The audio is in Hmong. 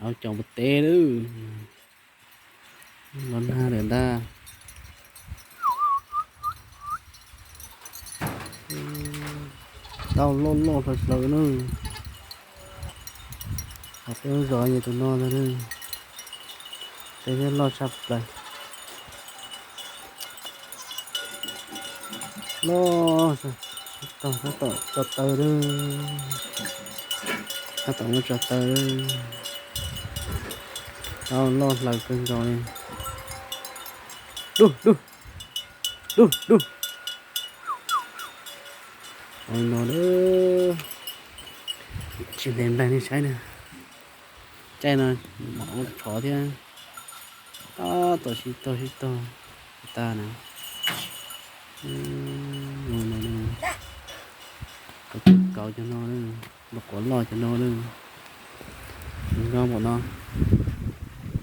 Au cov npua teb lawm. Los nag lawm ntag. Tau loj loj hlawv hlawv na. Hos peb lub zos ces tus no ntag na. Peb thiaj loj tshaj plaws. Loj, tab tom tso taw lawm. Tab tom muab tso taw lawm. Tau loj hlawv kawg nkaus li. Dub, dub, dub, dub. Ua no, tsis hnev nplaig li saib na. Caij no mam ua tshov thiab. Tab tom sib tog sib tog tag na. Kauv cov no, npua quav loj cov no na. Zoo nkauj npaum no.